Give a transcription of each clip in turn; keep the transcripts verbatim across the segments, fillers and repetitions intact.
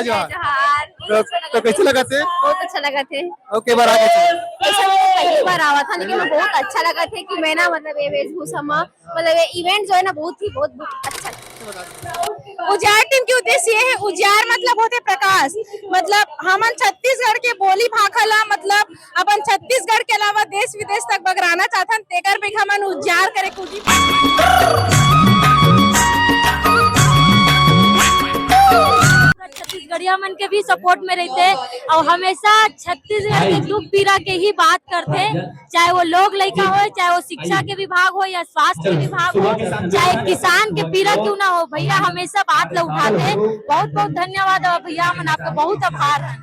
जोहार। तो, तो कैसे लगथे? बहुत अच्छा लगथे। ओके, बार आ गए। ऐसा मैं पहली बार आवा था, लेकिन मैं बहुत अच्छा लगथे कि मैं ना, मतलब, ये वेशभूषा में, मतलब, ये इवेंट जो है ना, बहुत ही, बहुत, बहुत अच्छा लगथे। उजियार टीम के उद्देश्य ये है, उजियार मतलब होथे प्रकाश, मतलब हमन छत्तीसगढ़ के बोली भाखा ला, मतलब अपन छत्तीसगढ़ के अलावा देश विदेश तक बगराना चाहथन, तेकर बर हमन उजियार करे के उद्देश्य। छत्तीसगढ़िया मन के भी सपोर्ट में रहिथे अउ हमेशा छत्तीसगढ़ के दुख पीड़ा के ही बात करथे, चाहे वो लोग लइका होय, चाहे वो शिक्षा के विभाग हो या स्वास्थ्य के विभाग हो, चाहे किसान के पीड़ा क्यों ना हो, भैया हमेशा बात ला उठाथे। बहुत बहुत धन्यवाद और भैया हमन आपका बहुत आभार है।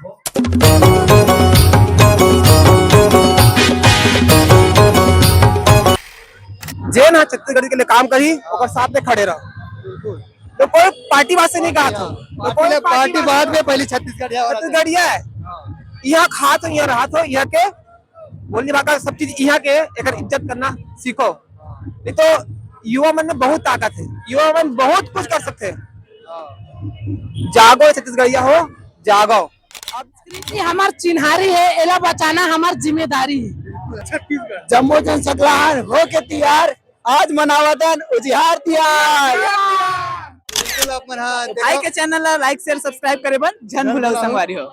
जेन ह छत्तीसगढ़ के लिए काम करही, ओकर साथ में खड़े रहो। तो कोई पार्टी वास्ते नहीं कहा था, तो कोई पार्टी बाद में, पहली छत्तीसगढ़िया वाला छत्तीसगढ़िया है। यहाँ खात हो, यहाँ रहत हो, यहाँ के बोली भाखा, सब चीज यहाँ के, एकर इज्जत करना सीखो। नहीं तो युवा मन में बहुत ताकत है, युवा मन बहुत कुछ कर सकते हैं। जागो छत्तीसगढ़िया हो, जागो। अब ये हमार चिन्हारी है, एला बचाना हमार जिम्मेदारी है। छत्तीसगढ़। जम्मो जन सकलाहन हो के तिहार आज मनावतन उजियार तिहार। बिल्कुल, आप मन ह भाई देखो। के चैनल ला लाइक, शेयर, सब्सक्राइब करे बर झन भुलाओ संगवारी हो।